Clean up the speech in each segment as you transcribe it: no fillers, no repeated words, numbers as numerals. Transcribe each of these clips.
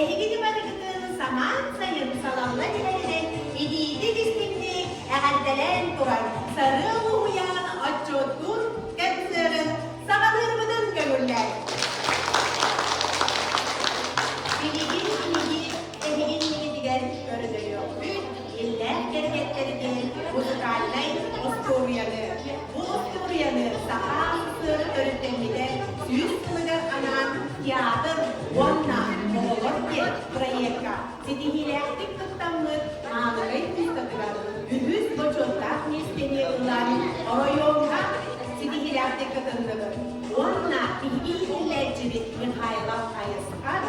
Эһигини барыгытын самаан сайын салаллан иһэринэн итиитик-истиҥник эҕэрдэлээн туран Сарыал уһуйаан отчуоттуур концерын саҕалыырбытын көҥүллээн. Билигин биһиги эһиги иннигитигэр көрдөрүөхпүт иллээх кэргэттэригэр музыкальнай остуоруйаны. Бу остуоруйаны Саха СССР төрүттэммитэ 100 сылыгар анаан театр уонна оҕолор диэн проекка ситиһиилээхтик кыттаммыт Маалыкай куустатыгар үһүс бочуоттаах миэстэни ылан оройуоҥҥа ситиһиилээхтик кытынныбыт уонна биһиги иитиллээччибит Михайлов Айысхан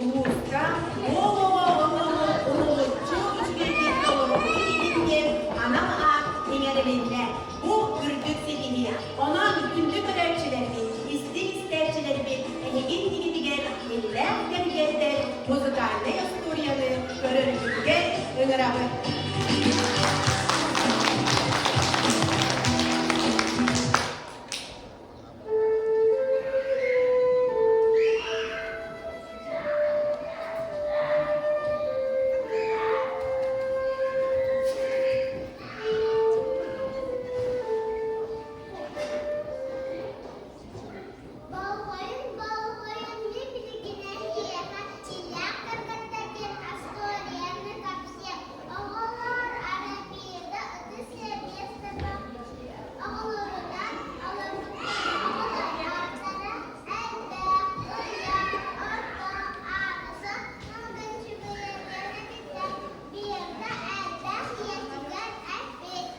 улууска уол оҕо оруолун уһулуччу үчүгэйдик толорбутун иһин диэн анал аат иҥэрилиннэ. Бу үрдүк ситиһии. Онон күндү көрөөччүлэрбит, истиҥ истээччилэрбит эһиги иннигитигэр иллээх кэргэттэр музыкальнай остуоруйаны көрөргүтүгэр ыҥырабыт. Болҕойун, болҕойун, мин билигин эһиэхэ иллээх кыргыттар диэн остуоруйаны кэпсиэм. Оҕолор Арапида ытыс Лебедева оҕолорунан олорбуттар. Оҕолор ааттара элбэх, Ырыа, Орто, Аанысы, Мылгын Чүгүйэ диэн эбиттэр. Биирдэ элбэх ийэтигэр эппит.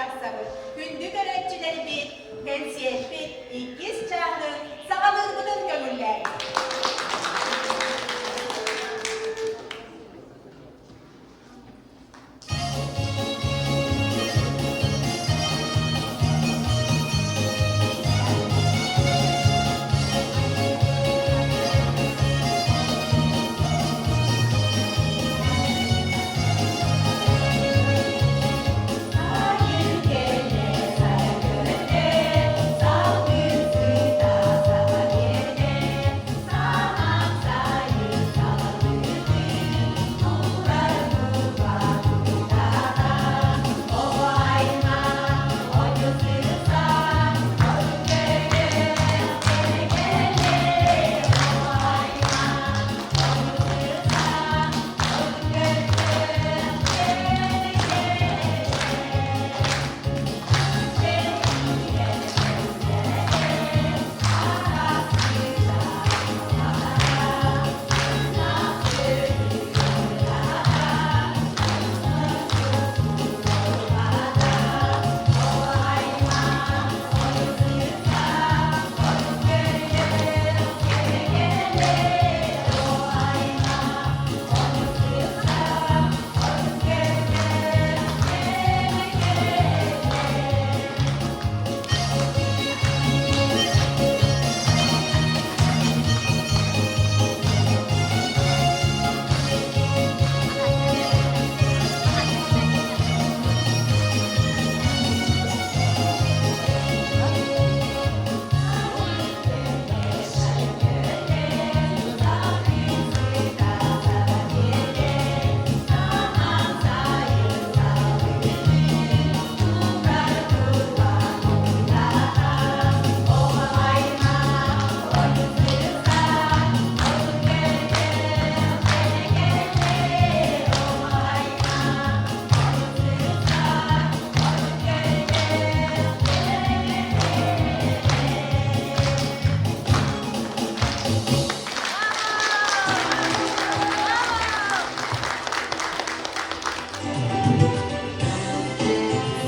тахсабыт. Күндү көрөөччүлэрбит, кэнсиэрпит иккис чааһын саҕалыырбытын көҥүллээҥ. Сайын кэллэ, сайын көттө, салгын сыта саба биэрдэ, самаан сайын салгынын турар туба тутата, оҕо аймах ойу сырса, ойу кэллэ, кэлэ оҕо аймах ойу сырса, ойу кэллэ,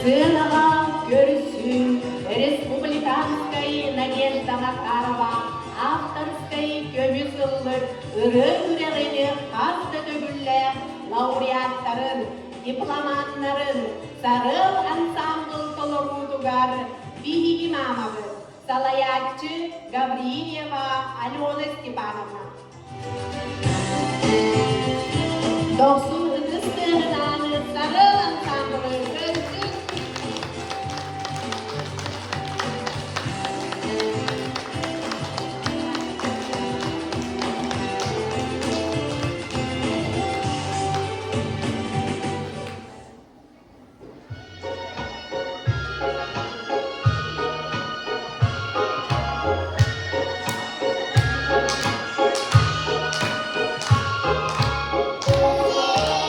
Сыанаҕа көрсүү республиканскай Надежда Макарова авторскай көмүс ыллык ырыа күрэҕин хас да төгүллээх лауреаттарын, дипломаннарын Сарыал ансаамбыл толоруутугар биһиги маамабыт, салайааччы Гаврильева Алена Степановна. Дохсун ытыс тыаһынааны Сарыал ансаамбылы көрсүҥ! Thank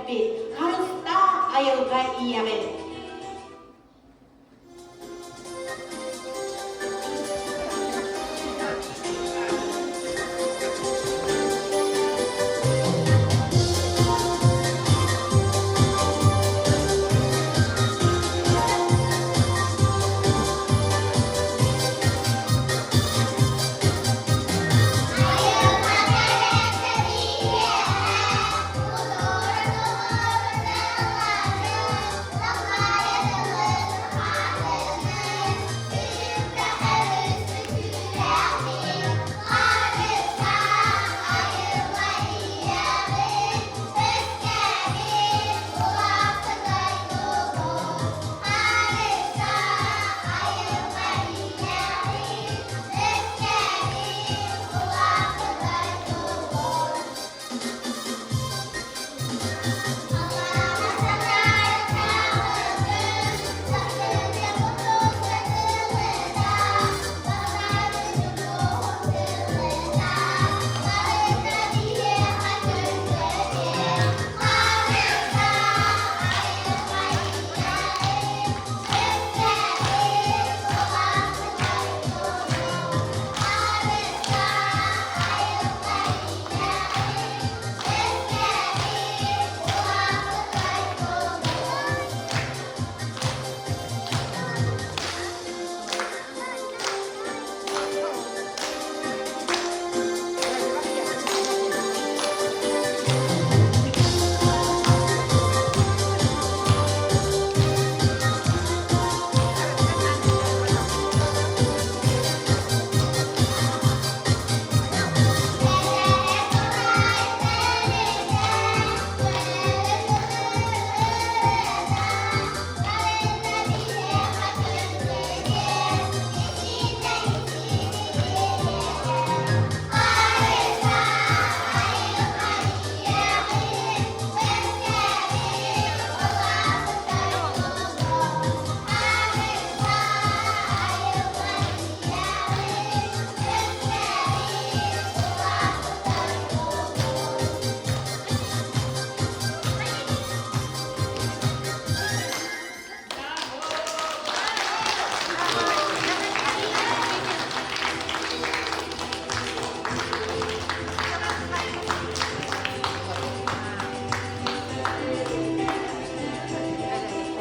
бэлэхпит, харыстаа айылҕа ийэҕин.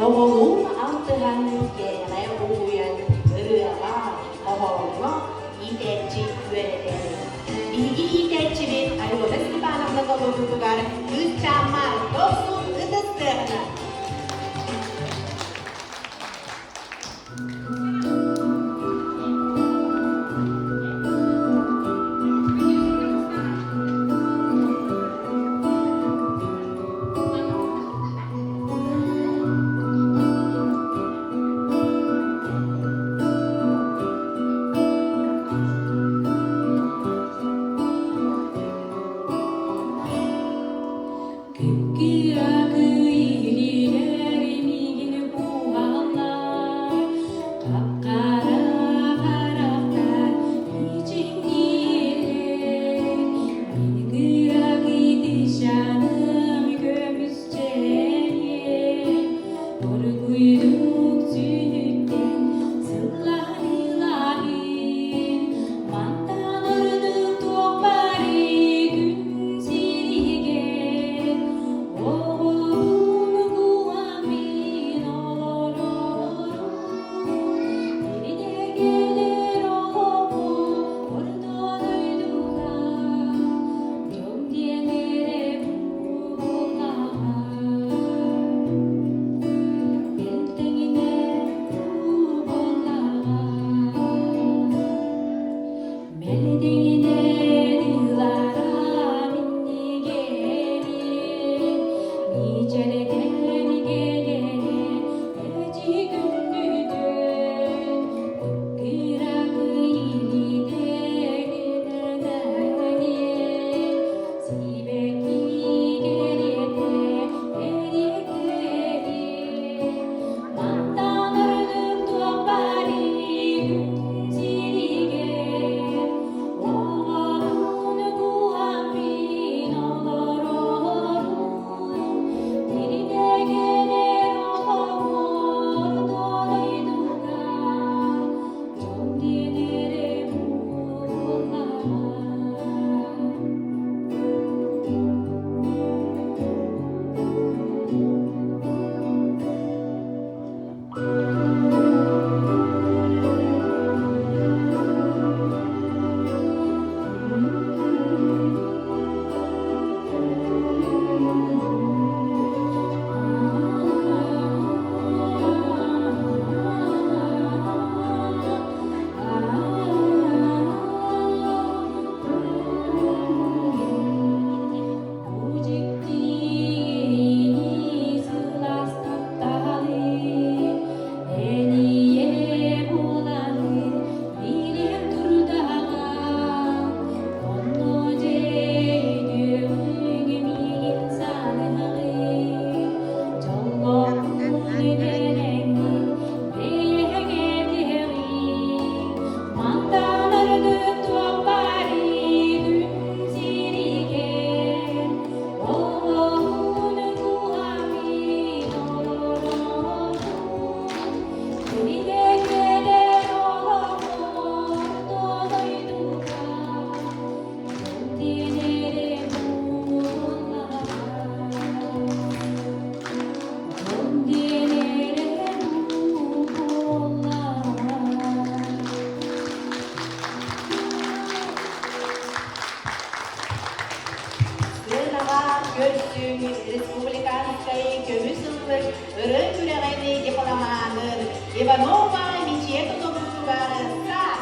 Оҕолуун алтыһан, кэрэҕэ уһуйан, ырыаҕа, хоһооҥҥо иитээччи үөрэтэр. Биһиги иитээччибит Алена Степановна толоруутугар кыысчааммар дохсун ытыс тыаһына. ылбыт ырыа күрэҕин дипломанын Иванова Мичийэ толоруутугар саас.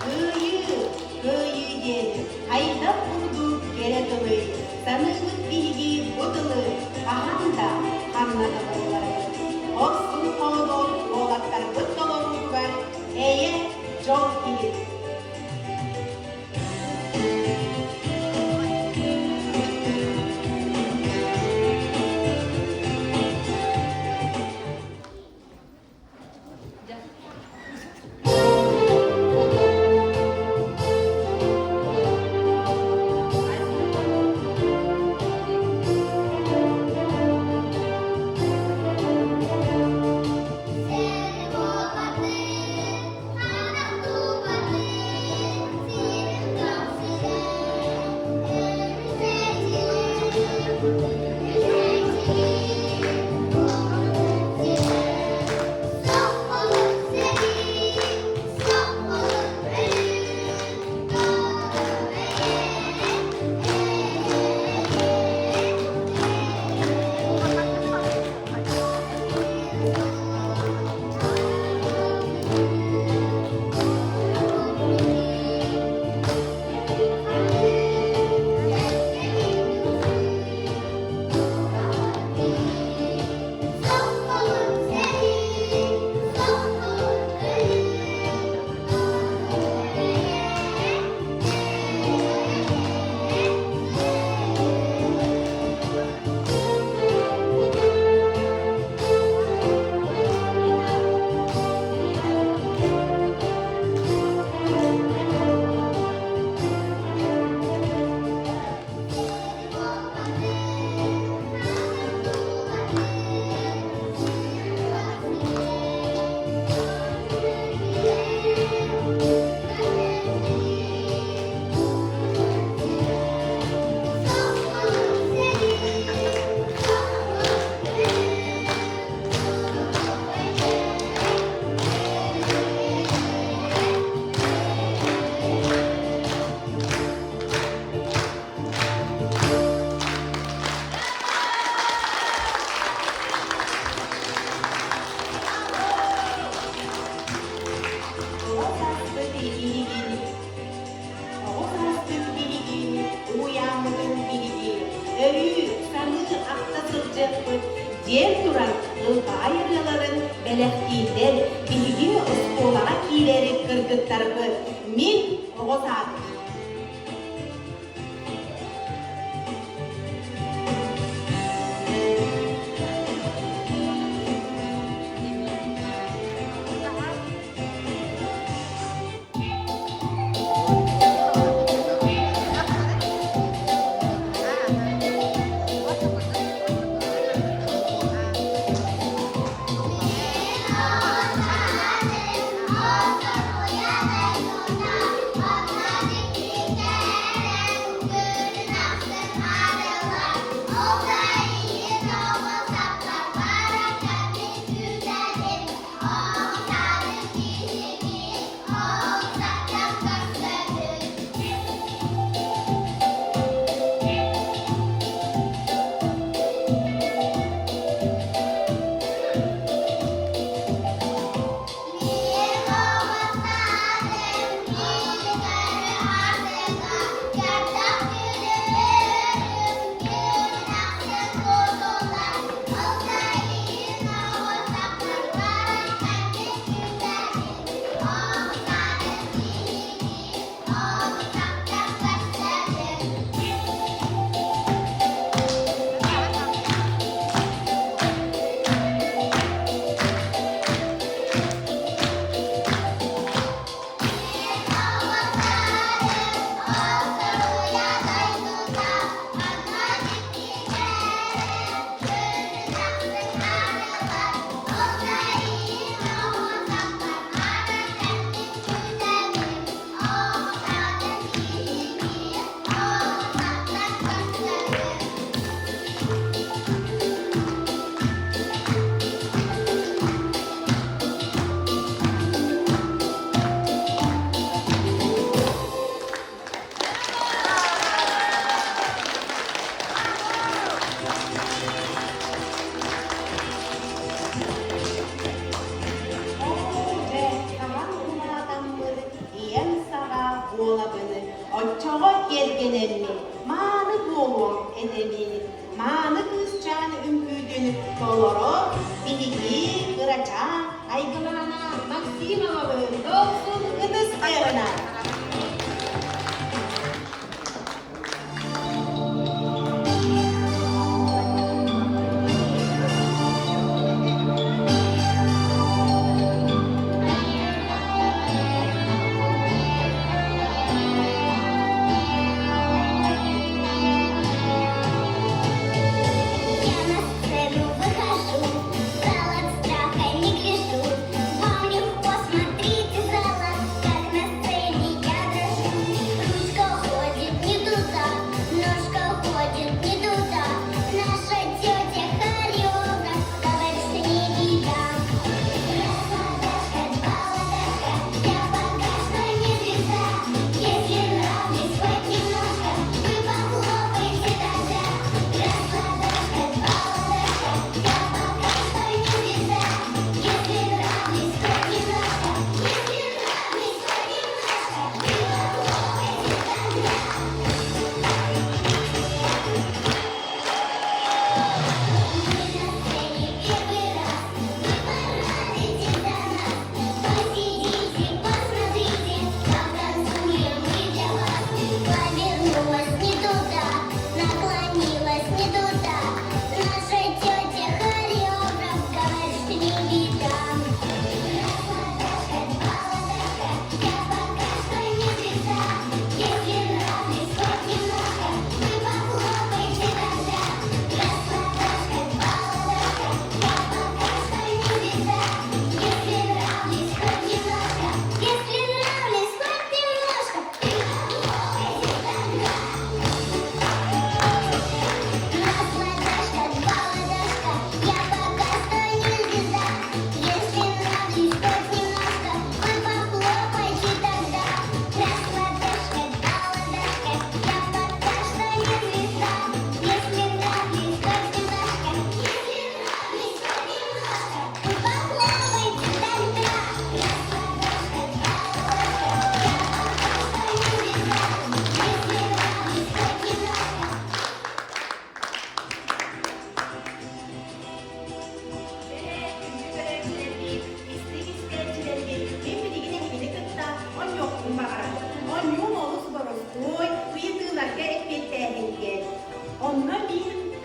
Кыайыы, кыайыы диэн хайдах курдук кэрэ тылый, саныыбыт биһиги бу тылы хаһан да ханна да буолларбыт. Хорсун хоодуот уолаттарбыт толоруутугар эйэ, дьол иһин. Сэр буолбатын, ханах туубатын. Диэн туран ылбаҕай ырыаларын бэлэхтииллэр биһиги оскуолаҕа киирэри кыргыттарбыт. Мин оҕо саадым. Оо, дьэ, хаһан улаатаммын ийэм саҕа буолабын, оччоҕо киэргэнэммин, мааны буолуом этэбин, мааны кыысчаан үҥкүүтүн толоро биһиги кырачаан Айгылаана Максимовабын дохсун ытыс хайаҕына! Я на сцену выхожу, зал от страха не гляжу. Вам легко смотреть из зала, как на сцене.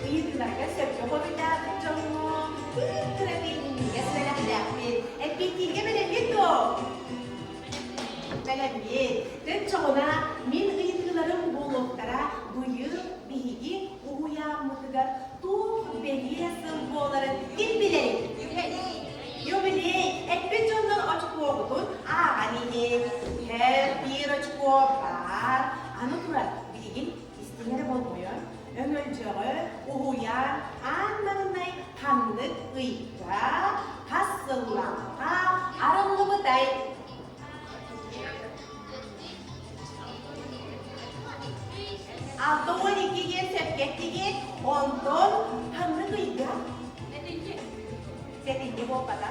Ыйытыыларга сөпкө хоруйдаабыт дьоҥҥо кып-кыракый минньигэс бэлэхтээхпит. Эппиэттииргэ бэлэммит дуо? Бэлэммит. Төччөҕүнэ мин ыйытыыларым буолуохтара быйыл биһиги уһуйааммытыгар туох бэлиэ сыл буоларын ким билэрий? Юбилей! Эппит дьоннор очукуобутун ааҕан иһин. Һэр биир очукуо баар. Аны турар, билигин истиҥ эрэ болҕойон, өҥөлдьөҕө, уһуйаан аан маҥнай ханнык ыйга, хас сыллаахха арыллыбытай? 62 диэн сөпкө эттигит, онтон ханнык ыйга? Сэтинньи буолбата.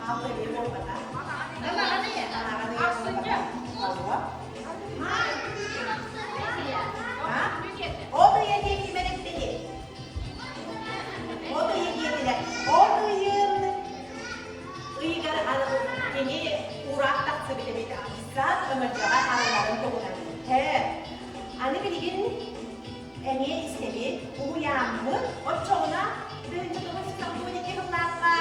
Алтынньы буолбата. От ыйа диэн ким эрэппитий? От ыйа диэтилэр. От ыйын ыйыгар кини уураах тахсыбыт эбит. Саас өҥөлдьөҕө арылларын туһунан. Һэ, аны билигин эмиэ истэбит, уһуйааммыт оччоҕуна 1992 сыллаахха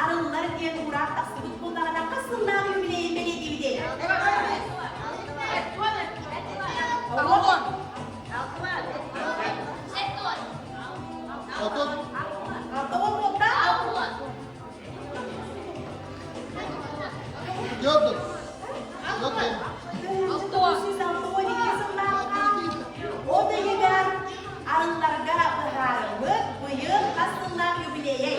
арыллар диэн уураах тахсыбыт буоллаҕына хас сыллаах юбилейын бэлиэтиибитий? Алта буолта? От ыйыгар арылларга быһаарыммыт быйыл хас сыллаах юбилейай?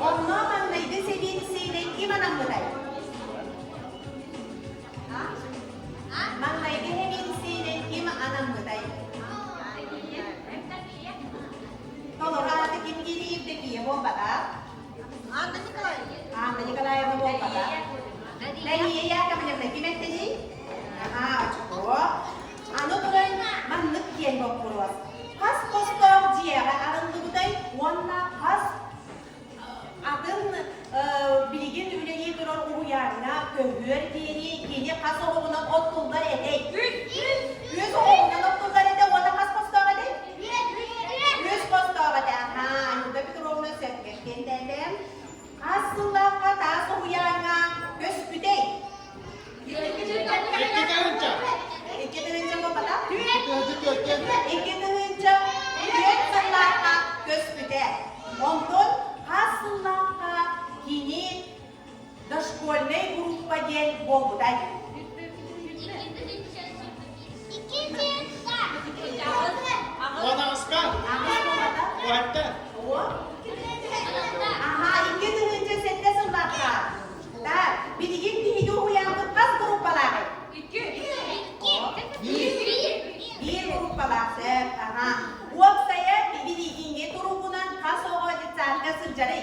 Онно маҥнайгы сэбиэдиссэйинэн ким анаммытай? Маҥнайгы эбиэдиссэйинэн ким анаммытай? Толору ааты ким диирий Евдокия буолбатах. Анна Николаевна. Анна Николаевна буолбатах. Мария Яковлевна ким эттэний? Аһаа, оччоҕо. Аны туран маннык диэн боппуруос. Хас хостоох дьиэҕэ арыллыбытай уонна хас Атын билигин үлэлии турар уһуйааҥҥа көһүөр диэри кини хас оҕоҕунан оттуллар этэй? Үс оҕоҕунан оттуллар этэ уонна хас хостоох этэй? Үс хостоох этэ. Аһаа, Анюта Петровна сөпкө эттээтэ. Хас сыллаахха таас уһуйааҥҥа көспүтэй? 2000 буолбата? 2004 сыллаахха көспүтэ. Онтон хас сыллаахха кини дошкольнай группа диэн буолбутай? Аха, 2007 сыллаахха. Так, билигин биһиги уһуйааммыт хас группалааҕый? Биир группалаах, сөп. Аха. Уопсайа билигиҥҥи туругунан хас оҕо детсадка сылдьарый?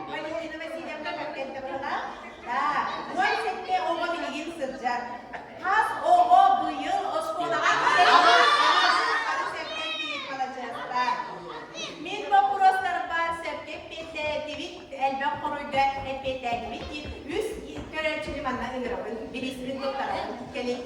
Валентина Васильевна Капкентовна. Так, 17 оҕо билигин сылдьар. Хас оҕо быйыл оскуолаҕа Мин боппуруостарбар сөпкө эппиэттээтибит, элбэх хоруйга эппиэттээтибит диэн үс көрөөччүнү манна ыҥырабын, бирииспин туттарабын. Кэлин.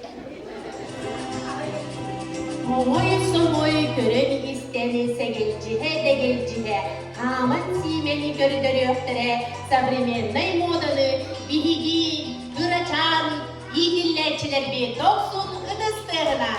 Оҥой-соҥой көрөн-истэн сэгэлдьиһэ-дэгэлдьиһэ хааман-сиимэн көрдөрүөхтэрэ современнай муоданы биһиги кырачаан иитиллээччилэрбит дохсун ытыс тыаһына.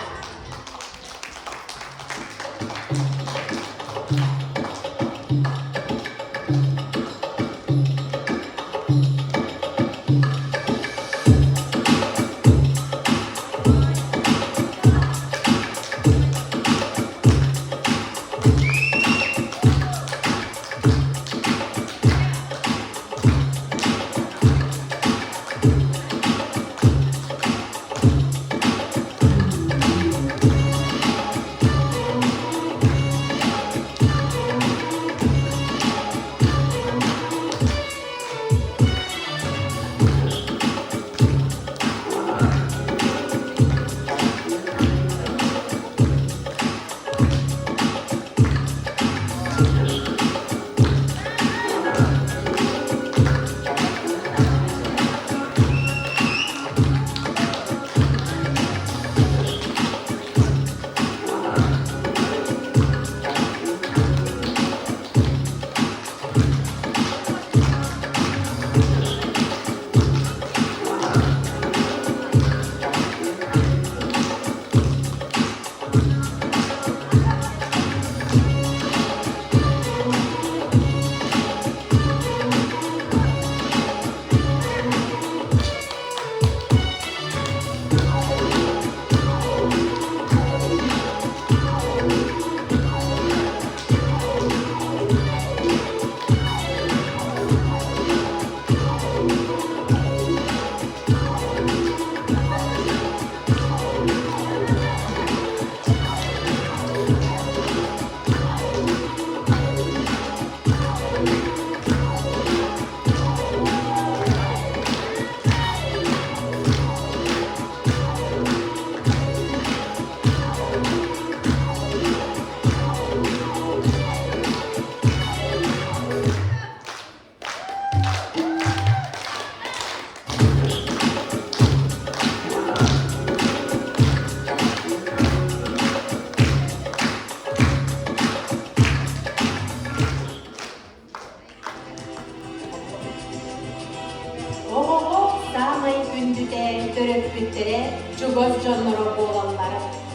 чугас дьонноро буолаллар.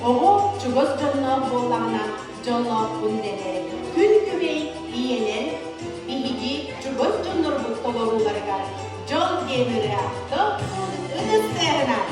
Оҕо чугас дьонноох буоллаҕына дьоллоохпун дэнэр. Күн күбэй ийэлэр биһиги чугас дьоннорбут толорууларыгар дьол диэн ырыа дохсун ытыс тыаһынан.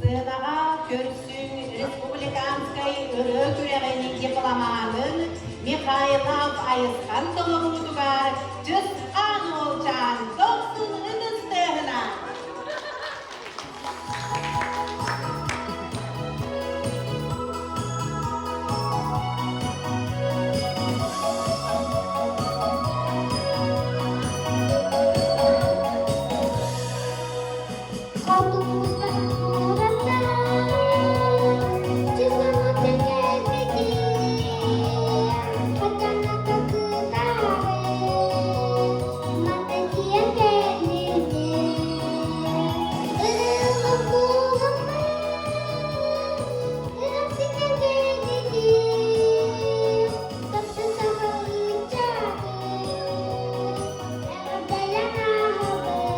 Сыанаҕа көрсүҥ республиканскай ырыа күрэҕин дипломанын Михайлов Айысхан толоруутугар Чысхаан уолчаан дохсун ытыс тыаһынан. Эҕэрдэлэн ааһабын.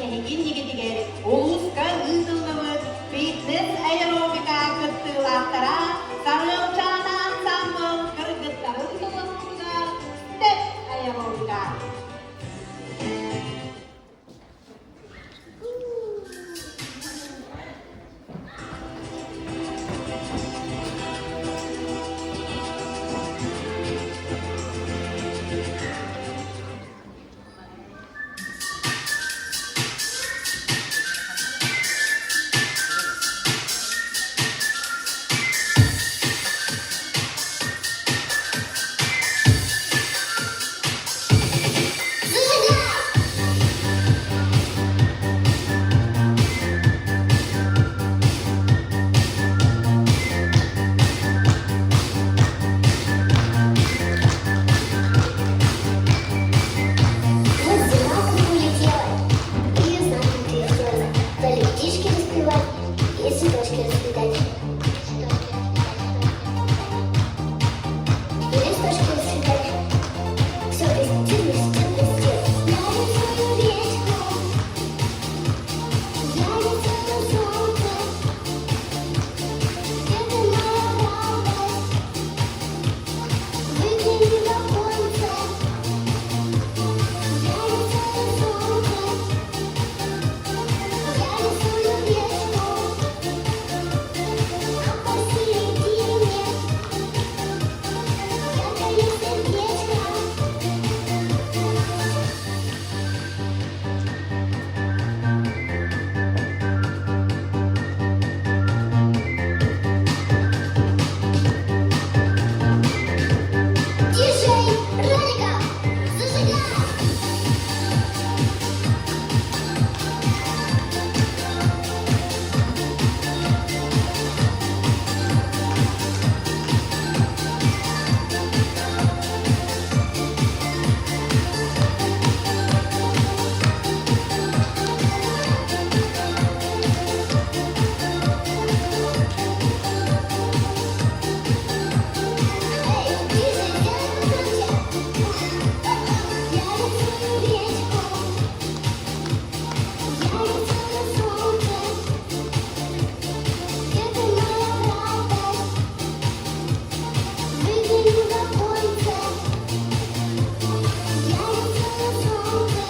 Эһиги иннигитигэр улууска ыытыллыбыт фитнес-аэробика кыттыылаахтара Сарыалчаана ансаамбыл кыргыттарын толорууларыгар степ аэробика. Зажигай! Вот зима к нам улетела, и весна к нам прилетела. Стали птички распевать и цветочки расцветать. И листочки расцветать. Все блестит, блестит, блестит. Я рисую речку, я рисую солнце. Это моя радость. Выгляни в оконце. Я рисую солнце. Я рисую речку. А посередине яркое сердечко. Диджей Роликов, зажигай! Эй, диджей, сделай погромче! Я рисую речку, я рисую солнце. Это моя радость. Выгляни в оконце. Я рисую солнце.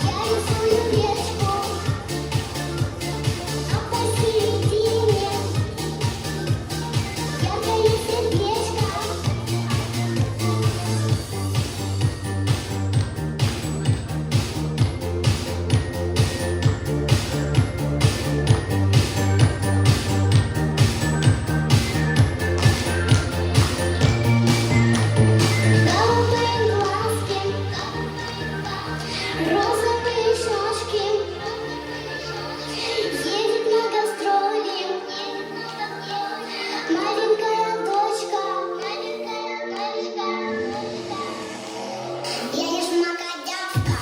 Я рисую речку. А посередине яркое сердечко. Голубые глазки, розовые щечки, едет на гастроли маленькая дочка. Я не шмакодявка.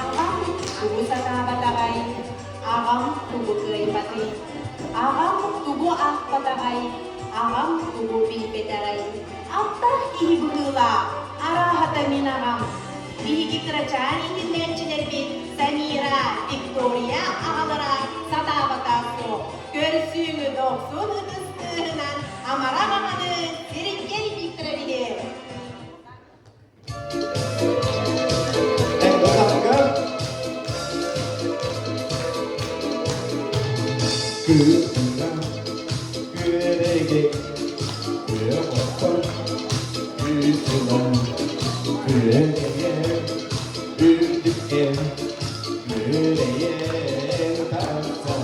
Аҕам тугу сатаабатаҕай, аҕам тугу кыайбатый, аҕам тугу аахпатаҕай, аҕам тугу билбэтэҕэй, аттаах киһи быһыылаах, арааһата мин аҕам. Биһиги кырачаан иитиллээччилэрбит Самира, Виктория аҕалара сатаабата суох. Көрсүүҥү дохсун ытыс тыаһынан амарах аҕаны Сергей Викторовиһы. Кыыһына күөрэгэй күөх окко күүс ылан күөгэйэр үрдүккэ күөрэйэр тахсан.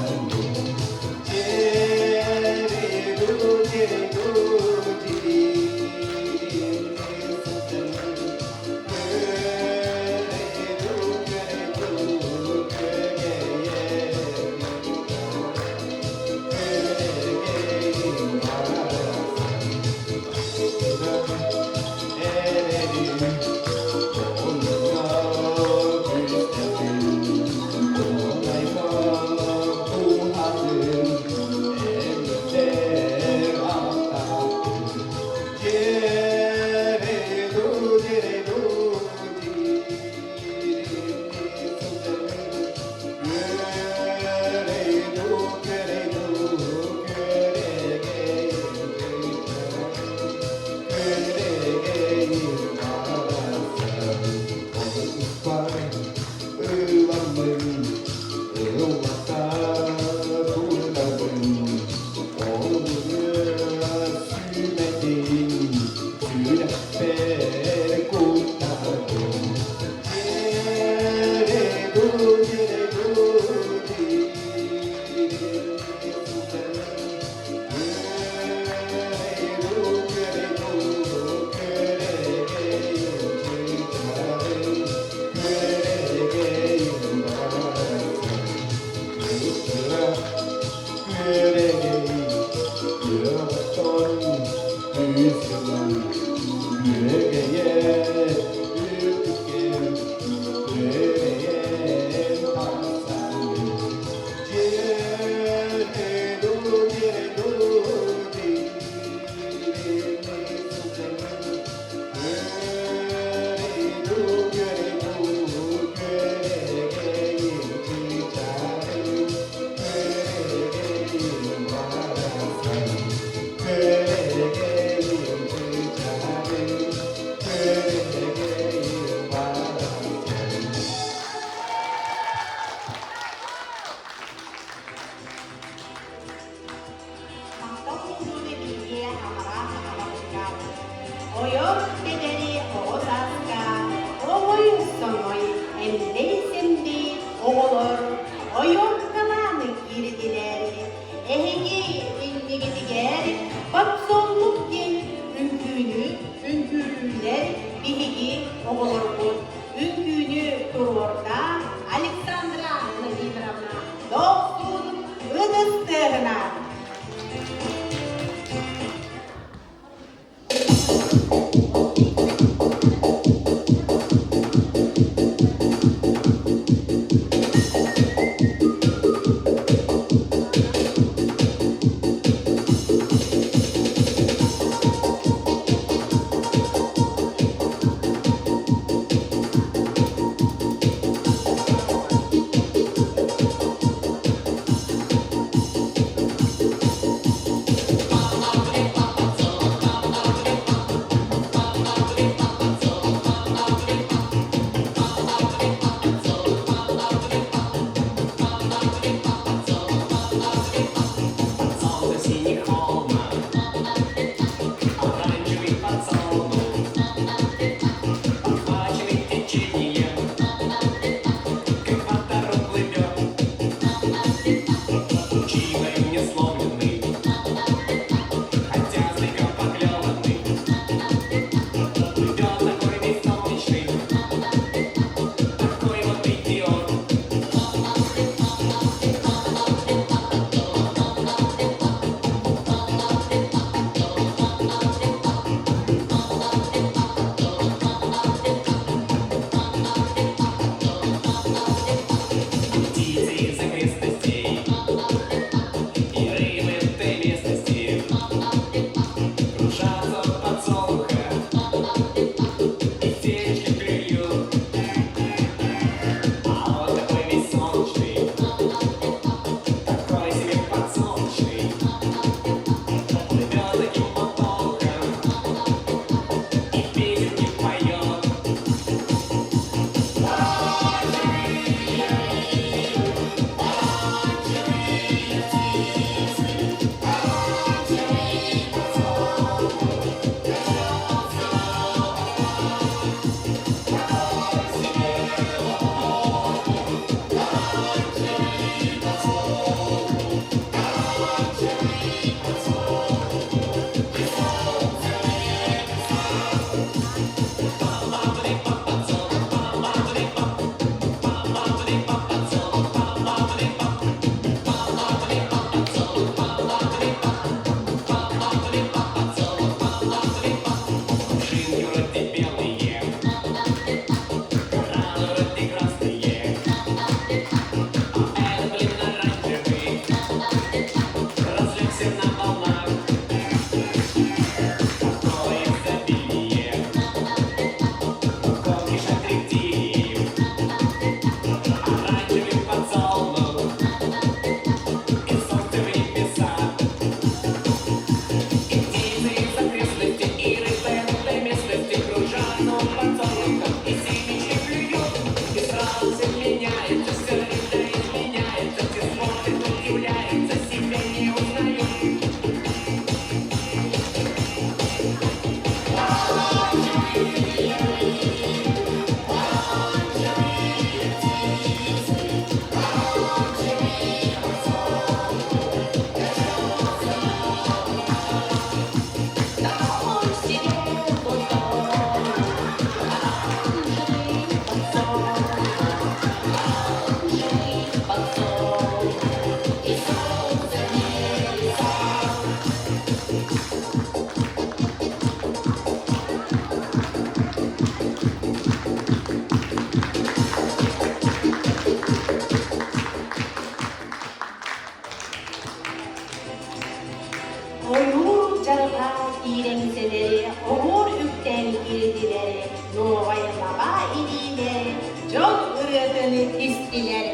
Ойор тэбэри оҕо сааска, оҥой-соҥой, эмдэй-сэмдэй оҕолор ойор талааны киирдилэр. Эһиги иннигитигэр подсолнух диэн үҥкүүнү үҥкүүлүүллэр биһиги оҕолорбут. Үҥкүүнү туруорда Александра Владимировна Дохсун ытыс тыаһына. Солнце синих холмов, оранжевый подсолнух, подхваченный течением, к экватору плывет, пучиной не сломленный, хотя слегка поклеванный, плывет такой весь солнечный, такой вот идиот. Птицы из окрестностей и рыбы этой местности кружатся в подсолнухах и семечки клюют. А он такой весь солнечный, такой себе подсолнечный, плывет таким потоком и песенки поет. Кувшинки вроде белые, кораллы вроде красные, а этот, блин, оранжевый, разлегся на волнах. Такое изобилие, кругом кишат рептилии, оранжевый подсолнух и солнце в небесах. И птицы из окрестности, и рыбы этой местности кружат над подсолнухом и семечки клюют. И сразу все меняется, все видоизменяется, все смотрят, удивляются, себя не узнают. Такой себе бутон, оранжевый подсолнух, оранжевый подсолнух, и солнце в небесах. Ойуур дьарҕаа киирэҥсэлэри, оһуор үктээн киирдилэр, нуоҕай лаба илиилэр, дьон ырыатын истилэр.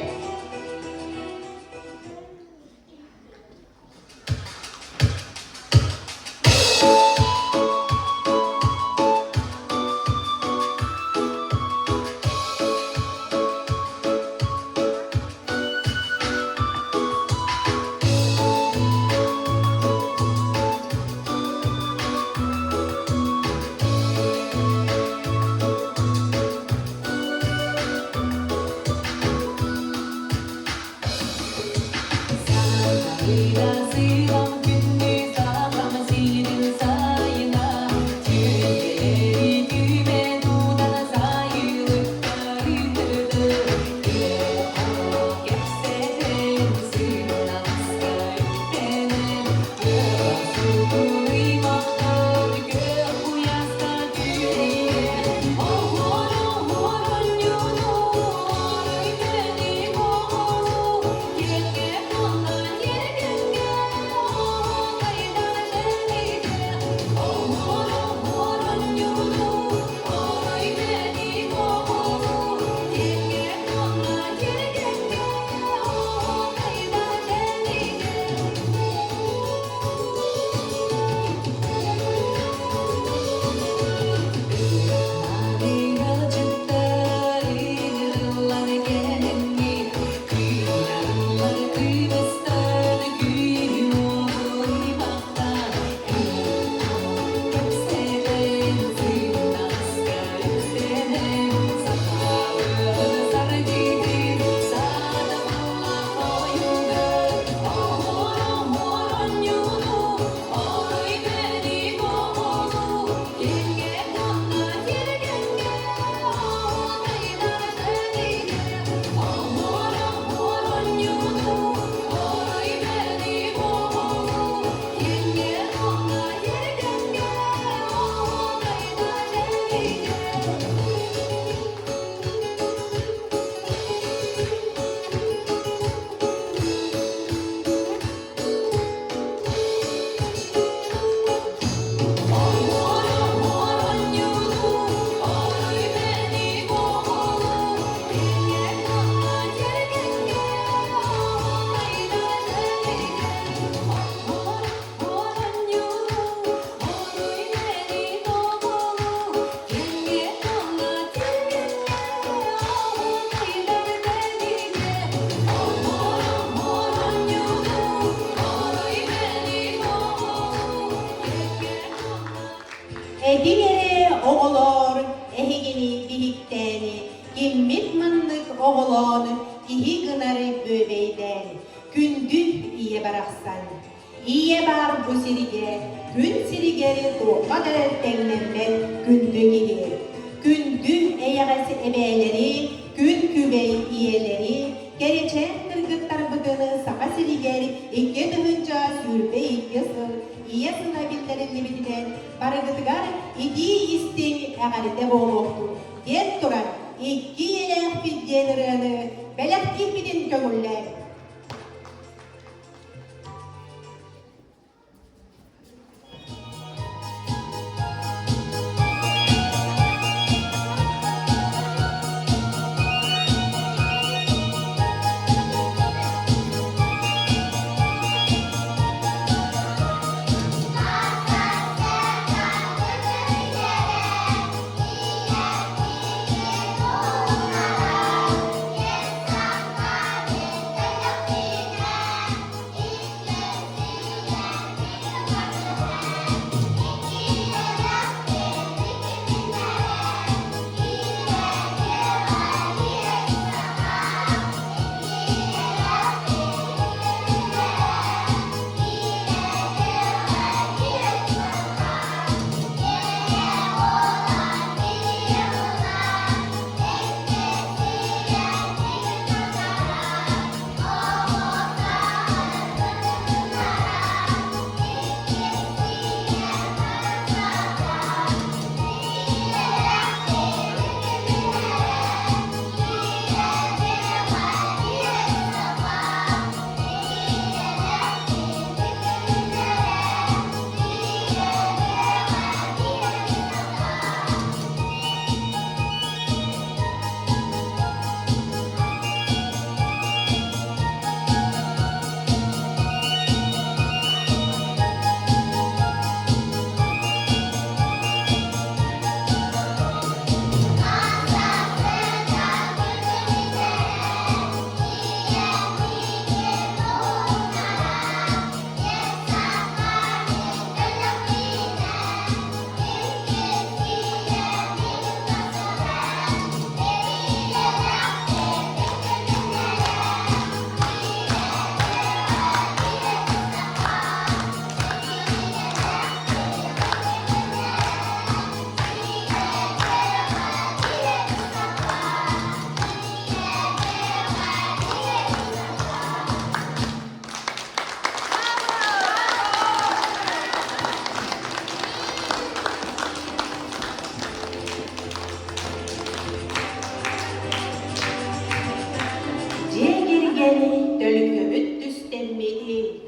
Этиҥ эрэ, оҕолоор, эһигини биһиктээни, киммит маннык оҕолоон киһи гынары бүөбэйдээн, күндү ийэ барахсан. Ийэ баар бу сиригэ, күн сиригэр туохха да тэҥнэммэт күндү киһи. Күндү эйэҕэс эбээлэри, күн күбэй ийэлэри, кэрэчээн кыргыттарбытын Саха сиригэр 2022 сыл Ийэ сыла биллэриллибитинэн барыгытыгар итии-истиҥ эҕэрдэ буолуохтун диэн туран икки ийэлээхпит диэн ырыаны бэлэхтиирбитин көҥүллээҥ.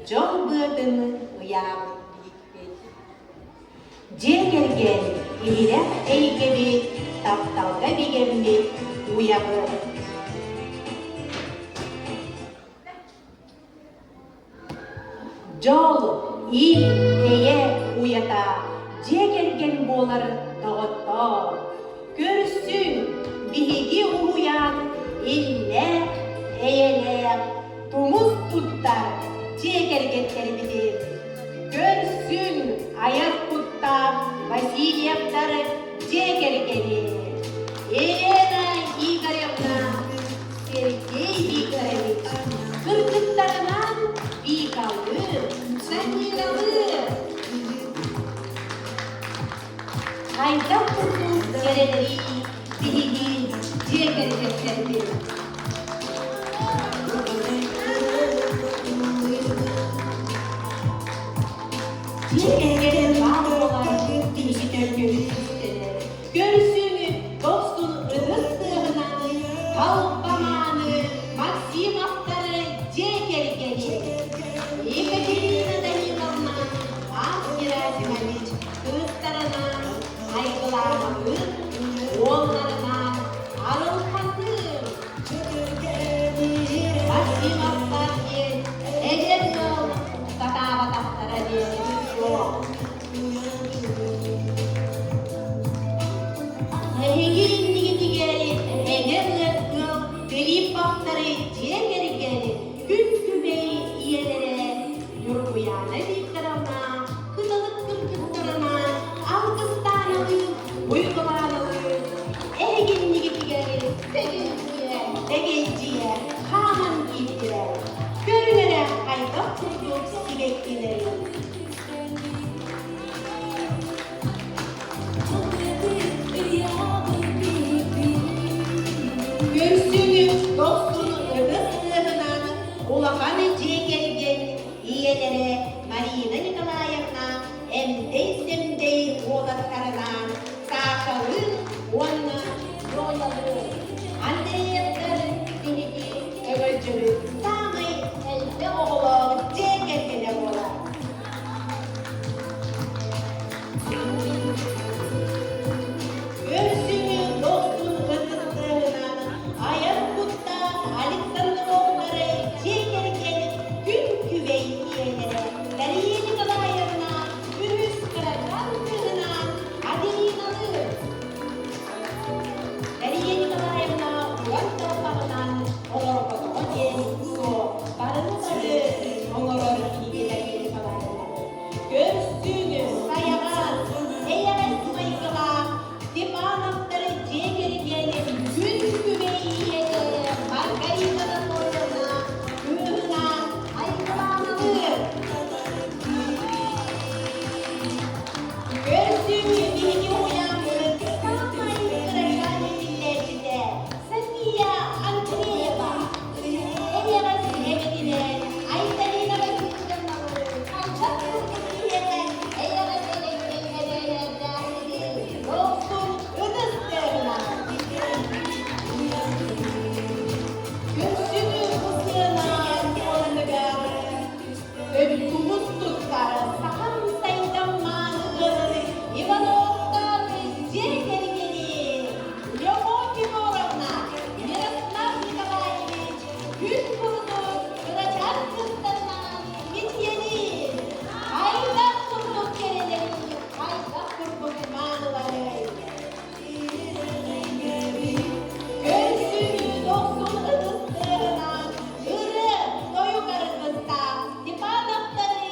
дьол быатын ыйаабыт биһикпит. Дьиэ кэргэн иһирэх эйгэбит, тапталга бигэммит уйабыт. Дьол, ил, эйэ уйата дьиэ кэргэн буолар доҕоттоор! Көрсүҥ, биһиги уһуйаан иллээх, эйэлээх, тумус туттар дьиэ кэргэттэрбитин! Көрсүҥ, айар куттаах Васильевтар дьиэ кэргэни! Елена Игоревна Сергей Викторович кыргыттарынан Викалыыр, Самиралыыр. Хайдах курдук кэрэлэрий биһиги дьиэ кэргэттэрбит. Дьиэ кэргэн баар буолар биһиги төрдүбүт истэлэр. Көрсүҥ, дохсун ытыс тыаһынан Талбамааны Максимовтары дьиэ кэргэни Екатерина Даниловна, Марк Герасимович кыыстарынан Айгылаамалыын, уолларынан Арылханныын Максимовтар диэн эдэр ыал сатаабатахтара диэн суох. Эһиги иннигитигэр эдэр ыал Филипповтары дьиэ кэргэн күн күбэй ийэлэрэ Ньургуйаана Викторовна кыталык кыргыттарынан Алгыстааналыын, Уйгулааналыын эһиги иннигитигэр тэгэлдьийэ, тэгэлдьийэ хааман киирдилэр. Көрүҥ эрэ хайдах курдук сибэккилэрий? Көрсүҥү дохсун ытыс тыаһынан улахан дьиэ кэргэн ийэлэрэ Марина Николаевна эмдэй-сэмдэй уолаттарынаан Сашалыын уонна Лёнялыын Андреевтар биһиги өҥөлдьөбүт саамай элбэх оҕолоох дьиэ кэргэнэ буолар. Көрсүҥү дохсун ытыстыаһынан айар куттаах Александровнары дьиэ кэргэн күн күбэй ийэлэрэ Дария Николаевна үһүс кырачаан кыыһынаан Аделиналыын Дария Николаевна уран тарбаҕынан оҥорботоҕо диэн суох барыны бары оҥорор киһи Дария Николаевна. Көрсүүнү сайаҕас, эйэҕэс майгылаах Степановтары дьиэ кэргэн күн күбэй ийэтэ Маргарита Анатольевна кыыһынаан Айгылааналыыр. Көрсүүнү биһиги уһуйааммыт саамай кырачаан иитиллээччитэ София Андреева эйэҕэс эбэтинэн Айталина Васильевналыын хайдах курдук киһиэхэ эйэҕэс элэккэй эбээлэрдээхпитин дохсун ытыс тыаһынан Көрсүнүү сыана буоланыгар Тумус туттар сахам сайдам мааны ыалын Ивановтар дьиэ кэргэни Любовь Егоровна, Мирослав Николаевич күн курдук кырачаан кыыстарынан мичийэни хайдах курдук кэрэлэрий, хайдах курдук мааныларый. Көрсүһүү дохсун ытыс тыаһынан ырыа тойук аргыстаах Степановтары.